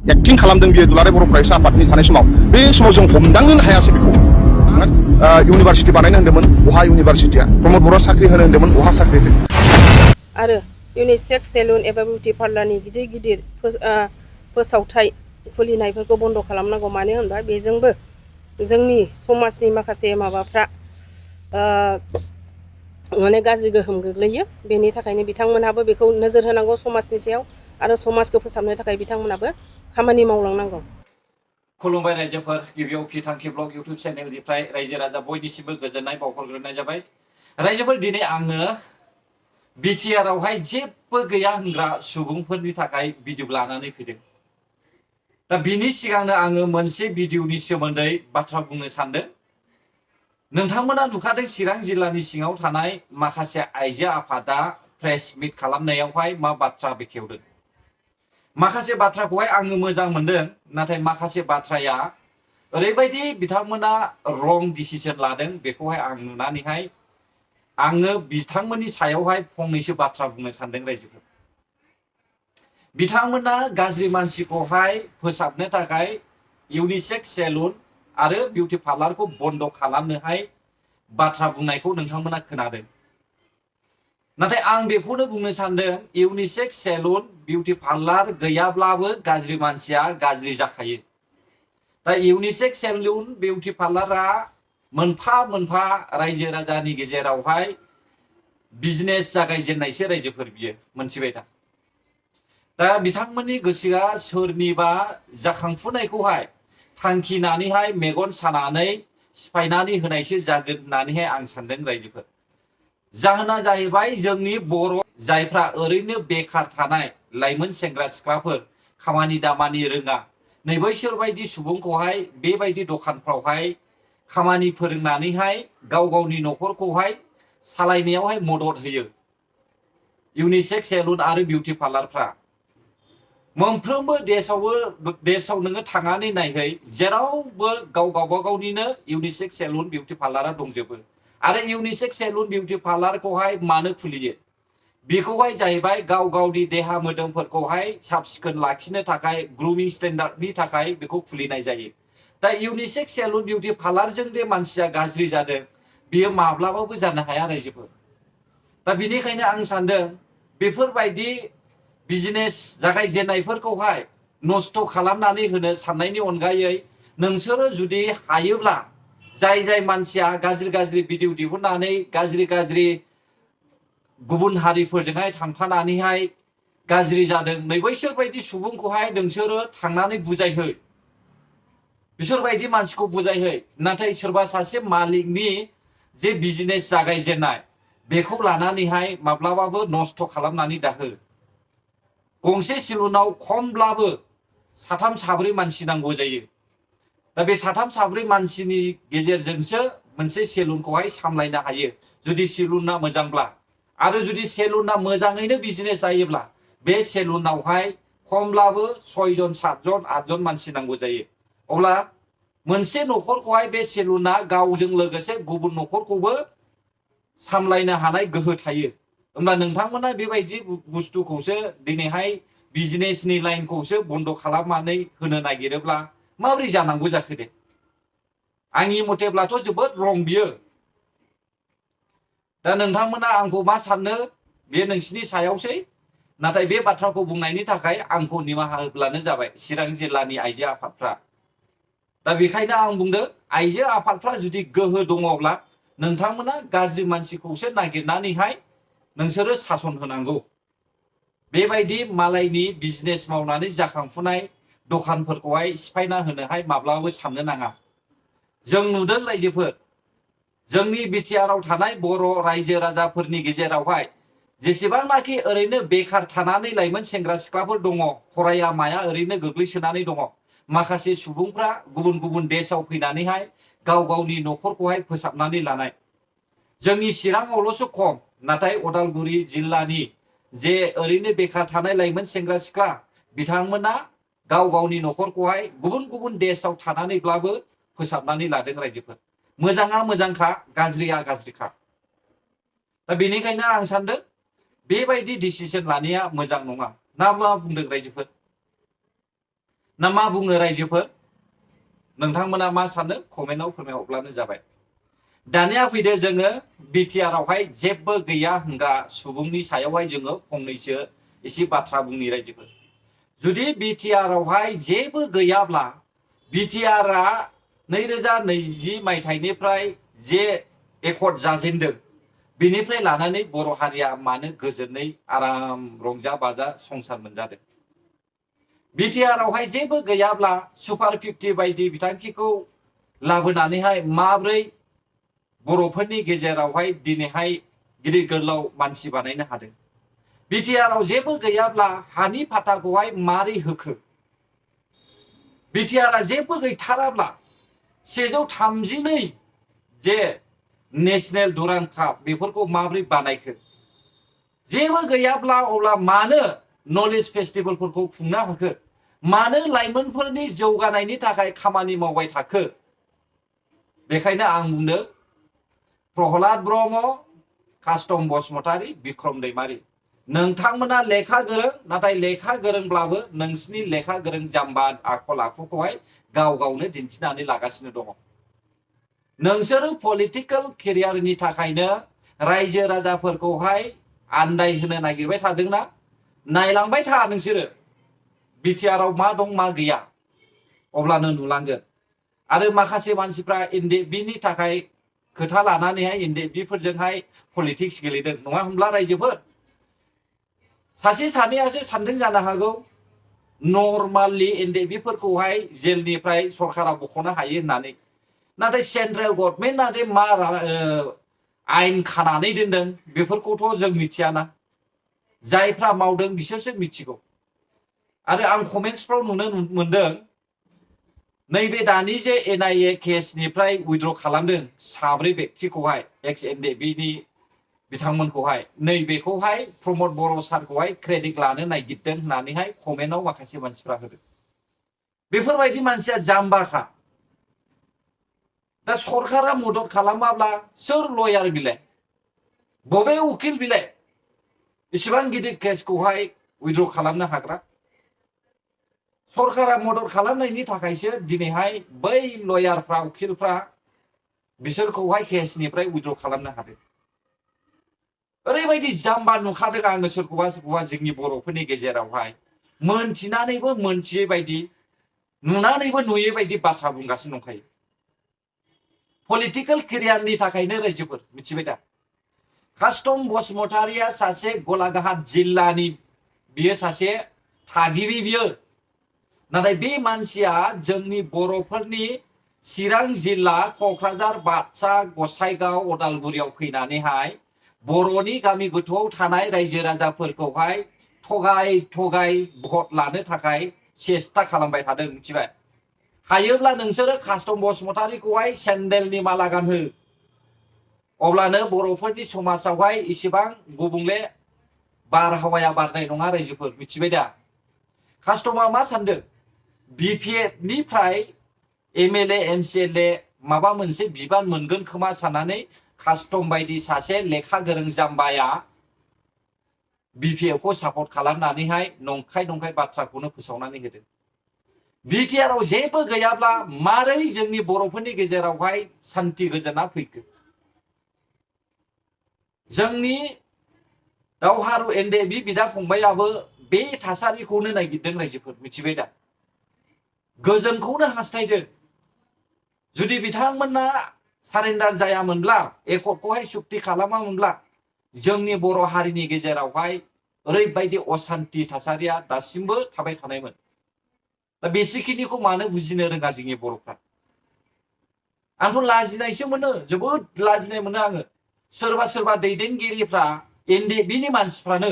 Acting खालामदों बियो दुलाराय बर' फरायसा आफादनि थानाय समाव बे समाव जों हमदांनो हायासै बेखौ इउनिभारसिटि बानायनो होन्दोंमोन अहा इउनिभारसिटिया प्रमद बर'आ साख्रि होनो होन्दोंमोन अहा साख्रि आरो इउनिसेक्स सेलुन एबा बिउटि पार्लारनि गिदिर गिदिर फोसावथाय खुलिनायफोरखौ बन्द' खालामनांगौ मानो होनबा बेजोंबो जोंनि समाजनि माखासे माबाफ्रा माने गाज्रि गोहोम गोग्लैयो बेनि थाखायनो बिथांमोनहाबो बेखौ नोजोर होनांगौ समाजनि सायाव आरो समाजखौ फोसाबनो थाखाय बिथांमोनाबो खामानि मावलांनांगौ। खुलुमबाय रायजोफोर गिबियाव फिथांखि ब्लग इउटिउब चेनेलनिफ्राय रायजो राजा बयनिसिमबो गोजोननाय बावहरग्रोनाय जाबाय। रायजोफोर दिनै आङो बिटिआर आवहाय जेबो गैया होनग्रा सुबुंफोरनि थाखाय भिडिअ लानानै फैदों। दा बिनि सिगांनो आङो मोनसे भिडिअनि सोमोन्दै बाथ्रा बुंनो सानदों। नोंथांमोना नुखादों चिरां जिल्लानि सिङाव थानाय माखासे आइजो आफादा प्रेस मिट खालामनायावहाय मा बाथ्रा बेखेवदों। माखासे बाथ्राखौहाय आङो मोजां मोनदों, नाथाय माखासे बाथ्राया ओरैबायदि बिथांमोना रं डिसिजन लादों बेखौहाय आं नुनानैहाय आङो बिथांमोननि सायावहाय फंनैसो बाथ्रा बुंनो सानदों रायजोफोर। बिथांमोना गाज्रि मानसिखौहाय फोसाबनो थाखाय इउनिसेक्स सेलुन आरो बिउटि पार्लारखौ बन्द' खालामनोहाय बाथ्रा बुंनायखौ नोंथांमोना खोनादों। नाथाय आं बेखौनो बुंनो सानदों इउनिसेक्स सेलुन बिउटि पार्लार गैयाब्लाबो गाज्रि मानसिया गाज्रि जाखायो। दा इउनिसेक्स सेलुन बिउटि पार्लारा मोनफा मोनफा रायजो राजानि गेजेरावहाय बिजनेस जागायजेननायसो रायजोफोर बियो मोनथिबाय दा बिथांमोननि गोसोआ सोरनिबा जाखांफुनायखौहाय थांखिनानैहाय मेगन सानानै सिफायनानै होनायसो जागोन होननानैहाय आं सानदों रायजोफोर। जाहोना जाहैबाय जोंनि बर' जायफ्रा ओरैनो बेखार थानाय लाइमोन सेंग्रा सिख्लाफोर खामानि दामानि रोङा नै बैसोरबायदि सुबुंखौहाय बेबायदि दखानफ्रावहाय खामानि फोरोंनानैहाय गाव गावनि न'खरखौहाय सालायनायावहाय मदद होयो। इउनिसेक्स सेलुन आरो बिउटि पार्लारफ्रा मोनफ्रोमबो देशआव नोङो थांनानै नायहै जेरावबो गावबा गावनिनो इउनिसेक्स सेलुन बिउटि पार्लारा दंजोबो। आरो इउनिसेक्स सेलुन बिउटि पार्लारखौहाय मानो खुलियो? बेखौहाय जाहैबाय गाव गावनि देहा मोदोमफोरखौहाय साब सिखोन लाखिनो थाखाय ग्रुमिं स्टेन्डार्डनि थाखाय बेखौ खुलिनाय जायो। दा इउनिसेक्स सेलुन बिउटि पार्लारजों दे मानसिया गाज्रि जादों बियो माब्लाबाबो जानो हाया रायजोफोर। दा बिनिखायनो आं सानदों बेफोरबायदि बिजनेस जागायजेननायफोरखौहाय नस्थ' खालामनानै होनो साननायनि अनगायै नोंसोरो जुदि हायोब्ला जाय जाय मानसिया गाज्रि गाज्रि भिडिअ दिहुननानै गाज्रि गुबुन हारिफोरजोंहाय थांफानानैहाय गाज्रि जादों नै बैसोरबायदि सुबुंखौहाय नोंसोरो थांनानै बुजायहै। बिसोरबायदि मानसिखौ बुजायहै। नाथाय सोरबा सासे मालिकनि जे बिजनेस जागायजेननाय बेखौ लानानैहाय माब्लाबाबो नस्थ' खालामनानै दाहो। गंसे सेलुनाव खमब्लाबो साथाम साब्रै मानसि नांगौ जायो। दा बे साथाम साब्रै मानसिनि गेजेरजोंसो मोनसे सेलुनखौहाय सामलायनो हायो जुदि सेलुना मोजांब्ला। आरो जुदि सेलुना मोजाङैनो बिजनेस जायोब्ला बे सेलुनावहाय खमब्लाबो 6 जन 7 जन 8 जन मानसि नांगौ जायो। अब्ला मोनसे न'खरखौहाय बे सेलुना गावजों लोगोसे गुबुन न'खरखौबो सामलायनो हानाय गोहो थायो। होमब्ला नोंथांमोना बेबायदि बुस्थुखौसो दिनैहाय बिजनेसनि लाइनखौसो बन्द' खालामनानै होनो नागिरोब्ला माबोरै जानांगौ जाखो दे? आंनि मथेब्लाथ' जोबोद रं बियो। दा नोंथांमोना आंखौ मा साननो बे नोंसिनि सायावसै। नाथाय बे बाथ्राखौ बुंनायनि थाखाय आंखौ निमाहा होब्लानो जाबाय चिरां जिल्लानि आइजो आफादफ्रा। दा बेखायनो आं बुंदों आइजो आफादफ्रा जुदि गोहो दङब्ला नोंथांमोना गाज्रि मानसिखौसो नागिरनानैहाय नोंसोरो सासन होनांगौ। बेबायदि मालायनि बिजनेस मावनानै जाखांफुनाय दखानफोरखौहाय सिफायना होनोहाय माब्लाबाबो साननो नाङा। जों नुदों रायजोफोर जोंनि बिटिआरआव थानाय बर' रायजो राजाफोरनि गेजेरावहाय जेसेबांनाखि ओरैनो बेखार थानानै लाइमोन सेंग्रा सिख्लाफोर दङ, फराया माया ओरैनो गोग्लैसोनानै दङ, माखासे सुबुंफ्रा गुबुन गुबुन देशआव फैनानैहाय गाव गावनि न'खरखौहाय फोसाबनानै लानाय। जोंनि चिराङावल'सो खम, नाथाय उदालगुरि जिल्लानि जे ओरैनो बेखार थानाय लाइमोन सेंग्रा सिख्ला बिथांमोना गाव गावनि न'खरखौहाय गुबुन गुबुन देशआव थानानैब्लाबो फोसाबनानै लादों रायजोफोर। मोजाङा मोजांखा, गाज्रिया गाज्रिखा। दा बेनिखायनो आं सानदों बेबायदि डिसिजन लानाया मोजां नङा। ना मा बुंदों रायजोफोर? ना मा बुङो रायजोफोर नोंथांमोना मा सानो कमेन्टआव फोरमायहरब्लानो जाबाय। दानिया फैदो जोङो बिटिआरआवहाय जेबो गैया होनग्रा सुबुंनि सायावहाय जोङो फंनैसो एसे बाथ्रा बुंनि रायजोफोर। जुदि बिटिआरआवहाय जेबो गैयाब्ला बिटिआरआ 2020 मायथाइनिफ्राय जे एकर्ड जाजेनदों बेनिफ्राय लानानै बर' हारिया मानो गोजोनै आराम रंजा बाजा संसार मोनजादों। बिटिआरआवहाय जेबो गैयाब्ला सुपार 50 बायदि बिथांखिखौ लाबोनानैहाय माब्रै बर'फोरनि गेजेरावहाय दिनैहाय गिदिर गोलाव मानसि बानायनो हादों। बिटिआरआव जेबो गैयाब्ला हानि फाथाखौहाय मारै होखो। बिटिआरआ जेबो गैथाराब्ला 132 जे नेशनेल डुरान्ड काप बेफोरखौ माब्रै बानायखो। जेबो गैयाब्ला अब्ला मानो नलेज फेस्टिभेलफोरखौ खुंनो हाखो। मानो लाइमोनफोरनि जौगानायनि थाखाय खामानि मावबाय थाखो। बेखायनो आं बुंदों प्रहलाद ब्रह्म, कास्टम बसुमतारी, बिक्रम दैमारी नोंथांमोना लेखा गोरों नाथाय लेखा गोरोंब्लाबो नोंसिनि लेखा गोरों जाम्बा आखल आखुखौहाय गाव गावनो दिन्थिनानै लागासिनो दङ। नोंसोरो पलिटिकल केरियारनि थाखायनो रायजो राजाफोरखौहाय आन्दायहोनो नागिरबाय थादोंना। नायलांबाय था नोंसोरो बिटिआरआव मा दं मा गैया अब्लानो नुलांगोन। आरो माखासे मानसिफ्रा एनडिएफबिनि थाखाय खोथा लानानैहाय एनडिएफबिफोरजोंहाय पलिटिक्स गेलेदों नङा होनब्ला रायजोफोर। सासे सानैयासो सानदों जानो हागौ नर्मालि एनडिएफबिफोरखौहाय जेलनिफ्राय सरकारा बख'नो हायो होननानै। नाथाय सेन्ट्रेल गभर्नमेन्टआ मा आयेन खानानै दोनदों बेफोरखौथ' जों मिथियाना। जायफ्रा मावदों बिसोरसो मिथिगौ। आरो आं कमेन्ट्सफ्राव नुनो मोनदों नैबे दानि जे एनआइए केसनिफ्राय उइथड्र खालामदों 3 बेक्तिखौहाय एक्स एनडिएफबिनि बिथांमोनखौहाय नैबेखौहाय प्रमद बर' सारखौहाय क्रेडिट लानो नागिरदों होननानैहाय कमेन्टआव माखासे मानसिफ्रा होदों। बेफोरबायदि मानसिया जाम्बाखा। दा सरकारा मदद खालामाब्ला सोर लयार बिलाय बबे उकिल बिलाय इसेबां गिदिर केसखौहाय उइथड्र खालामनो हाग्रा। सरकारा मदद खालामनायनि थाखायसो दिनैहाय बै लयारफ्रा उकिलफ्रा बिसोरखौहाय केसनिफ्राय उइथड्र खालामनो हादों। ओरैबायदि जाम्बा नुखादों आङो सोरखौबा सोरखौबा जोंनि बर'फोरनि गेजेरावहाय मोनथिनानैबो मोनथियै बायदि नुनानैबो नुयै बायदि बाथ्रा बुंगासिनो दंखायो। पलिटिकल केरियारनि थाखायनो रायजोफोर मिथिबाय दा। कास्टम बसुमतारीया सासे गलाघाट जिल्लानि बियो सासे थागिबि बियो। नाथाय बे मानसिया जोंनि बर'फोरनि चिरां जिल्ला क'क्राझार बाक्सा गसाइगाव अदालगुरियाव फैनानैहाय बर'नि गामि गोथौआव थानाय रायजो राजाफोरखौहाय थगाय थगाय भट लानो थाखाय सेस्था खालामबाय थादों मिथिबाय। हायोब्ला नोंसोरो कास्टम बसुमतारीखौहाय सेन्देलनि माला गानहो। अब्लानो बर'फोरनि समाजावहाय इसेबां गुबुंले बारहावाया बारनाय नङा रायजोफोर मिथिबाय दा। कास्टमा मा सानदों बिपिएफनिफ्राय एमएलए एमसिएलए माबा मोनसे बिबान मोनगोन खोमा साननानै कास्टम बायदि सासे लेखा गोरों जाम्बाया बिपिएफखौ सापर्ट खालामनानैहाय नंखाय बाथ्राखौनो फोसावनानै होदों। बिटिआरआव जेबो गैयाब्ला मारै जोंनि बर'फोरनि गेजेरावहाय सान्ति गोजोना फैखो। जोंनि दावहारु एनडिएफबि बिदा फंबायाबो बे थासारिखौनो नागिरदों रायजोफोर मिथिबाय दा। गोजोनखौनो हास्थायदों। जुदि बिथांमोना सारेन्डार जायामोनब्ला एकर्डखौहाय सुक्ति खालामामोनब्ला जोंनि बर' हारिनि गेजेरावहाय ओरैबायदि असान्ति थासारिया दासिमबो थाबाय थानायमोन। दा बेसेखिनिखौ मानो बुजिनो रोङा जोंनि बर'फ्रा। आंथ' लाजिनायसो मोनो जोबोद लाजिनाय मोनो आङो। सोरबा दैदेनगिरिफ्रा एनडिएफबिनि मानसिफ्रानो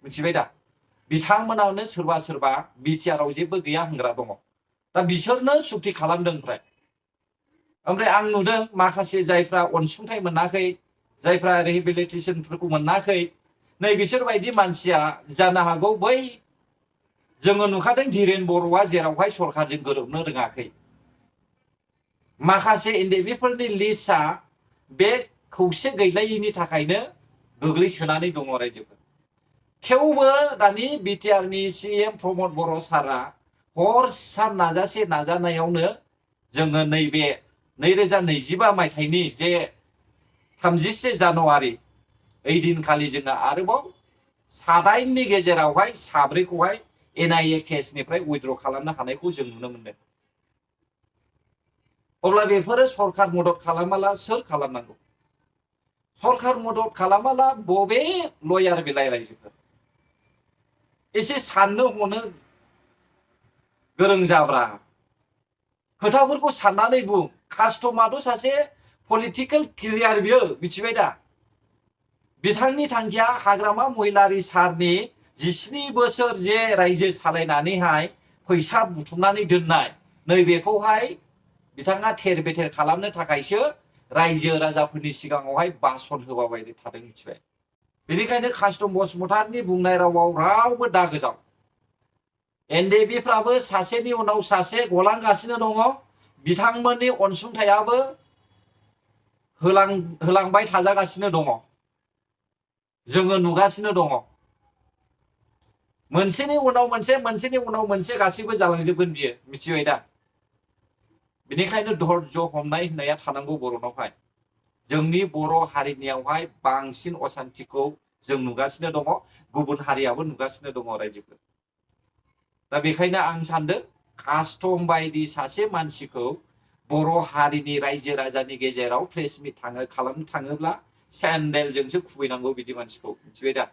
मिथिबाय दा बिथांमोनावनो सोरबा बिटिआरआव जेबो गैया होनग्रा दङ। दा बिसोरनो सुक्ति खालामदों। ओमफ्राय आं नुदों माखासे जायफ्रा अनसुंथाइ मोनाखै जायफ्रा रिहेबिलिटेसनफोरखौ मोनाखै नै बिसोरबायदि मानसिया जानो हागौ बै जोङो नुखादों धीरेन बर'आ जेरावहाय सरकारजों गोरोबनो रोङाखै। माखासे एनडिएफबिफोरनि लिस्टआ बे खौसे गैलायैनि थाखायनो गोग्लैसोनानै दङ रायजोफोर। थेवबो दानि बिटिआरनि सीएम प्रमद बर' सारा हर सान नाजासे नाजानायावनो जोङो नैबे 2025 मायथाइनि जे 31 जानुवारि ओइ दिनखालि जोङो आरोबाव 7 गेजेरावहाय 3खौहाय NIA केसनिफ्राय उइथड्र खालामनो हानायखौ जों नुनो मोनदों। अब्ला बेफोरो सरखार मदद खालामाला सोर खालामनांगौ? सरखार मदद खालामाला बबे लयार बिलाइ रायजोफोर एसे साननो हनो गोरों जाब्रा खोथाफोरखौ साननानै बुं। कास्टमाथ' सासे पलिटिकेल केरियार बियो, मिथिबाय दा? बिथांनि थांखिया हाग्रामा महिलारि सारनि 17 बोसोर जे रायजो सालायनानैहाय फैसा बुथुमनानै दोननाय नैबेखौहाय बिथाङा थेर बेथेर खालामनो थाखायसो रायजो राजाफोरनि सिगाङावहाय भाषण होबाय थादों, मिथिबाय? बेनिखायनो कास्टम बसुमतारिनि बुंनाय रावाव रावबो दा गोजाव। एनडिएफबिफ्राबो सासेनि उनाव सासे गलांगासिनो दङ। बिथांमोननि अनसुंथायाबो होलांबाय थाजागासिनो दङ। जोङो नुगासिनो दङ। मोनसेनि उनाव मोनसे गासिबो जालांजोबगोन बियो, मिथिबाय दा? बेनिखायनो धैर्य हमनाय होननाया थानांगौ बर'नावहाय। जोंनि बर' हारिनियावहाय बांसिन असान्तिखौ जों नुगासिनो दङ, गुबुन हारियाबो नुगासिनो दङ रायजोफोर। दा बेखायनो आं सानदों कास्टम बायदि सासे मानसिखौ बर' हारिनि रायजो राजानि गेजेराव प्रेस मिट खालामनो थाङोब्ला सेन्देलजोंसो खुबैनांगौ बिदि मानसिखौ, मिथिबाय दा?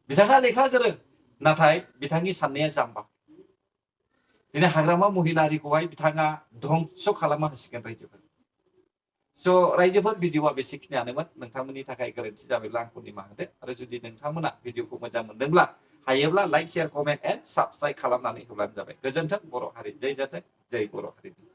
बिथाङा लेखा गोरों, नाथाय बिथांनि साननाया जाम्बा। दिनै हाग्रामा महिलारिखौहाय बिथाङा धंस खालामना होसिगोन रायजोफोर। स' रायजोफोर भिडिअआ बेसेखिनियानोमोन। नोंथांमोननि थाखाय गोरोन्थि जाबायब्ला आंखौ निमाहा होदो। आरो जुदि नोंथांमोना भिडिअखौ मोजां मोनदोंब्ला हायोब्ला like, share, comment and subscribe खालामनानै होब्लानो जाबाय। गोजोन्थों बर' हारि। जय जाथों, जय बर' हारि।